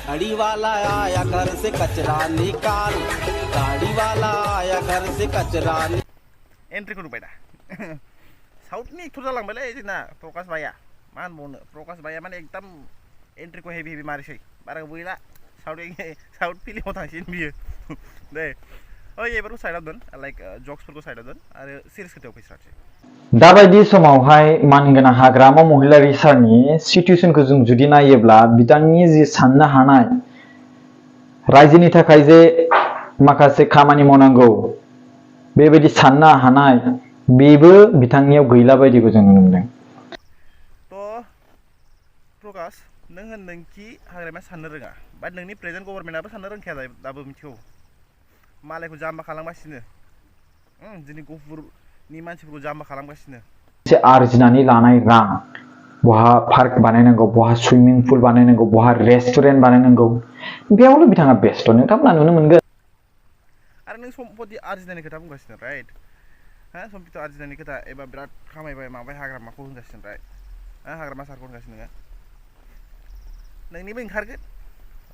गाड़ी वाला आया घर से कचरा निकाल गाड़ी वाला आया घर से कचरा एन्ट्रिखौ नुबाय दा साउथनि एक्टर जालांबायलै जोंना प्रकाश भाइया मा होनबावनो प्रकाश भाइया माने एकदम एन्ट्रिखौ हेभि हेभि मारिसै बारा गैला साउथ फिल्माव थांसिगोन बियो दे ओइ एबारखौ साइडआव दोन लाइक जक्सफोरखौ साइडआव दोन आरो सिरियास खोथायाव फैस्रानोसै दाबायदि समावहाय मानगोनां हाग्रामा महिलारि सारनि सिटुएसनखौ जों जुदि नायोब्ला बिथांनि जि साननो हानाय रायजोनि थाखाय जे माखासे खामानि मावनांगौ बेबायदि साननो हानाय बेबो बिथांनियाव गैला बायदिखौ जों नुनो मोनदों। थ' प्रकाश नों होनदोंखि हाग्रामाया साननो रोङा बाट नोंनि प्रेजेन्ट गभर्नमेन्टआबो साननो रोंखाया दाबो मिथिगौ मालायखौ जाम्बा खालामगासिनो जोंनि गहपुरनि मानसिफोरखौ जाम्बा खालामगासिनो एसे आरजिनानै लानाय रां बहा पार्क बानायनांगौ बहा सुइमिं पुल बानायनांगौ बहा रेस्टुरेन्ट बानायनांगौ बेयावल' बिथाङा बेस्थ' नोंथांमोना नुनो मोनगोन आरो नों सम्पति आरजिनायनि खोथा बुंगासिनो राइट हा सम्पति आरजिनायनि खोथा एबा बिराद खामायबाय माबाय हाग्रामाखौ होनगासिनो राइट हाग्रामा सारखौ होनगासिनो नोङो नोंनिबो ओंखारगोन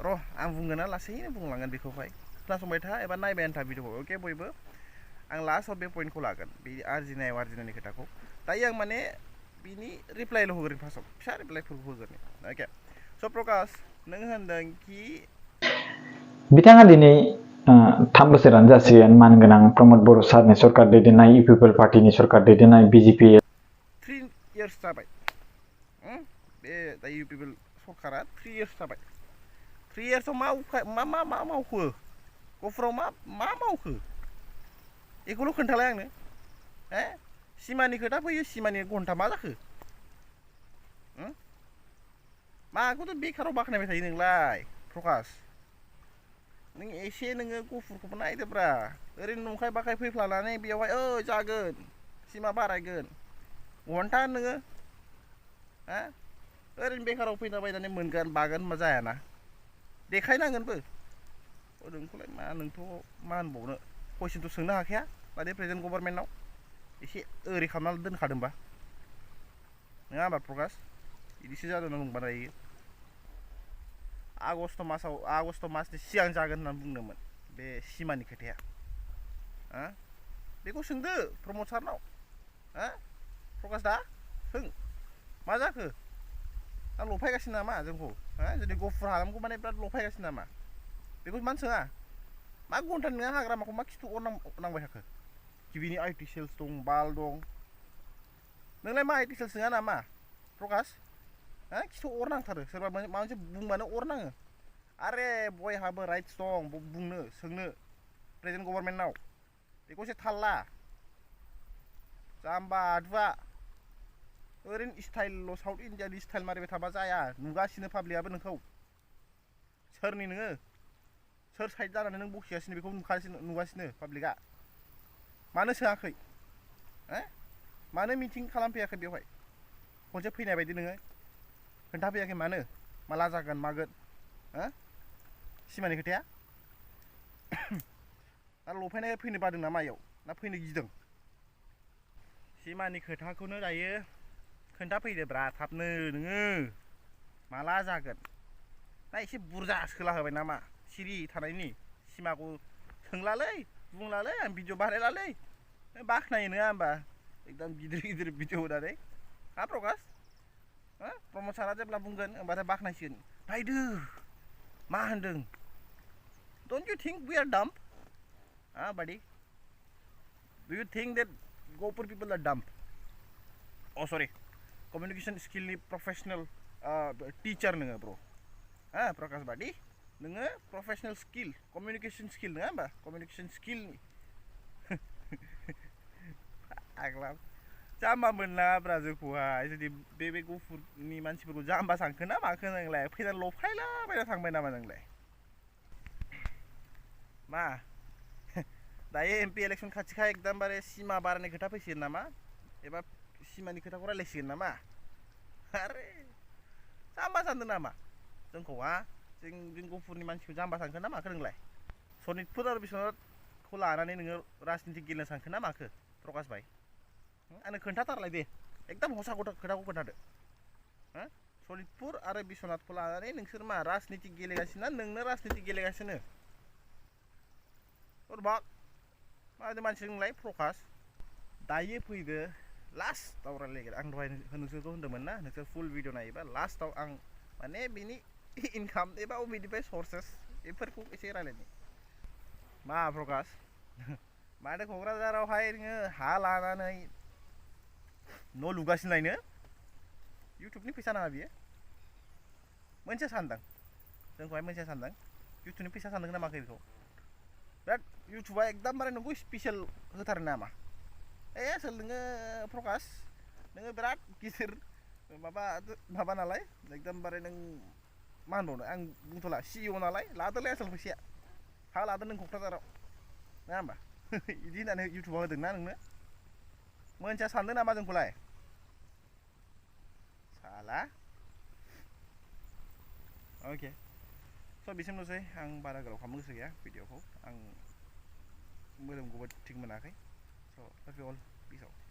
र' आं बुंगोन ना लासैनो बुंलांगोन बेखौहाय खोनासंबाय था एबा नायबायानो था भिडिअखौ अके बयबो आं लास्टआव बे पइन्टखौ लागोन बे आरजिनायनि खोथाखौ दायो आं माने बिनि रिप्लायल' होगोन फार्स्टआव फिसा रिप्लाइफोरखौ होगोन अके स' प्रकाश नों होनदों कि बिथाङा दिनै 3 बोसोरानो जासिगोन मानगोनां प्रमद बर' सारनि सरकार दैदेननाय इउ पिपल पार्टिनि सरकार दैदेननाय बिजेपि 3 इयार्स जाबाय बे दा इउ पिपल सरकारा 3 इयार्स जाबाय 3 इयार्सआव मा मावखो गहपुराव मा मावखो बेखौल' खोन्थालाय आंनो सिमानि खोथा फैयो सिमानि घन्टा मा जाखो माखौथ' बेखाराव बाख्नायबाय थायो नोंलाय प्रकाश नों एसे नोङो गहपुरखौबो नायदोब्रा ओरैनो नंखाय बाखाय फैफ्लानानै बेयावहाय जागोन सिमा बारायगोन घन्टा नोङो ओरैनो बेखाराव फैना बायनानै मोनगोन बागोन मा जायाना देखायनांगोनबो नोंखौलाय नोंथ' मा होनबावनो कुइसनथ' सोंनो हाखाया माने प्रेजेन्ट गभर्नमेन्टनाव एसे ओरै खालामना दोनखादोंबा नङा होमबा प्रकाश बिदिसो जादों नंबा दायो आगष्ट मासनि सिगां जागोन होननानै बुंदोंमोन बे सिमानि खोथाया बेखौ सोंदो प्रमद सारनाव प्रकाश दा सों मा जाखो दा लफायगासिनो नामा जोंखौ जुदि गहपुर हालामखौ माने बिराद लफायगासिनो नामा बेखौ मानो सोङा मा घन्टा नोङो हाग्रामाखौ मा खिथु नांबाय थाखो गिबिनि आइटि सेल्स दं बाल दं नोंलाय मा आइटि सेल्स नङा नामा प्रकाश खिथु अर नांथारो सोरबा माबा मोनसे बुंबानो अर नाङो आरे बयहाबो राइट्स दं बुंनो सोंनो प्रेजेन्ट गभर्नमेन्टनाव बेखौ एसे थाल ला जाम्बा आदुआ ओरैनो स्टाइलल' साउथ इन्डियानि स्टाइल मारिबाय थाबा जाया नुगासिनो पाब्लिकआबो नोंखौ सोरनि नोङो सोर साइड जानानै नों बखिगासिनो बेखौ नुगासिनो पाब्लिकआ मानो सोङाखै मानो मिटिं खालामफैयाखै बेवहाय खनसे फैनाय बायदि नोङो खोन्थाफैयाखै मानो माला जागोन मागोन सिमानि खोथाया आरो लफायनाय फैनो बादों नामा इयाव ना फैनो गिदों सिमानि खोथाखौनो दायो खोन्थाफैदोब्रा थाबनो नोङो माला जागोन ना एसे बुरजा सोला होबाय नामा सिरि थानायनि सिमाखौ सोंलालै बुंलालै आं भिडिअ बानायलालै बाख्नायो नङा होमबा एकदम गिदिर भिडिअ होनानै प्रकाश प्रमद सारा जेब्ला बुंगोन होमबाथाय बाख्नायसिगोन नायदो मा होनदों don't you think we are dumb buddy do you think that Gopur people are dumb sorry communication skill ni professional teacher नोङो bro प्रकाश बादि नोङो professional skill communication skill नङा होमबा communication skill नि आग्ला जाम्बा मोनलाब्रा जोंखौहाय जुदि बे गहपुरनि मानसिफोरखौ जाम्बा सानखो ना माखो नोंलाय फैनानै लफायलाबायना थांबाय नामा नोंलाय मा दायो एमपि इलेक्सन खाथिखाय एकदमबारे सिमा बारायनाय खोथा फैसिगोन नामा एबा सिमानि खोथाखौ रायलायसिगोन नामा आरे जाम्बा सानदों नामा जोंखौ जों गहपुरनि मानसिखौ जाम्बा सानखो ना माखो नोंलाय सनितपुर आरो बिश्वनाथखौ लानानै नोङो राजनिति गेलेनो सानखो ना माखो प्रकाश भाइ आंनो खोन्थाथारलाय दे एकदम हसा खोथाखौ खोन्थादो सनितपुर आरो बिश्वनाथखौ लानानै नोंसोर मा राजनिति गेलेगासिनो ना नोंनो राजनिति गेलेगासिनो बाक मा मानसि नोंलाय प्रकाश दायो फैदो लास्टआव रायलायगोन आं दहाय नोंसोरखौ होनदोंमोन ना नोंसोर फुल भिडिअ नायोबा लास्टआव आं माने बिनि इनकाम एबा अबेनिफ्राय सर्सेस बेफोरखौ एसे रायलायनि मा प्रकाश माथो क'क्राझारावहाय नोङो हा लानानै न' लुगासिनो लायनो इउटुबनि फैसा नाङा बियो मोनसे सानदों जोंखौहाय मोनसे सानदों इउटुबनि फैसा सानदों नामा बेखौ बिराद इउटुबा एकदमबारे नोंखौ स्पेसियेल होथारो नामा सोर नोङो प्रकाश नोङो बिराद गिदिर माबा नालाय एकदमबारे नों मा होनबावनो आं बुंथ'ला CEO नालाय लादोलै आसोल फैसाया हा लादो नों क'क्राझाराव नङा होमबा बिदि होननानै इउटुबाव होदोंना नोंनो मोनथिया सानदों नामा जोंखौलाय साला अके स' बिसिमल'सै आं बारा गोलाव खालामनो गोसो गैया भिडिअखौ आं मोदोमखौबो थिग मोनाखै स' लाभ इउ अल पिस आउट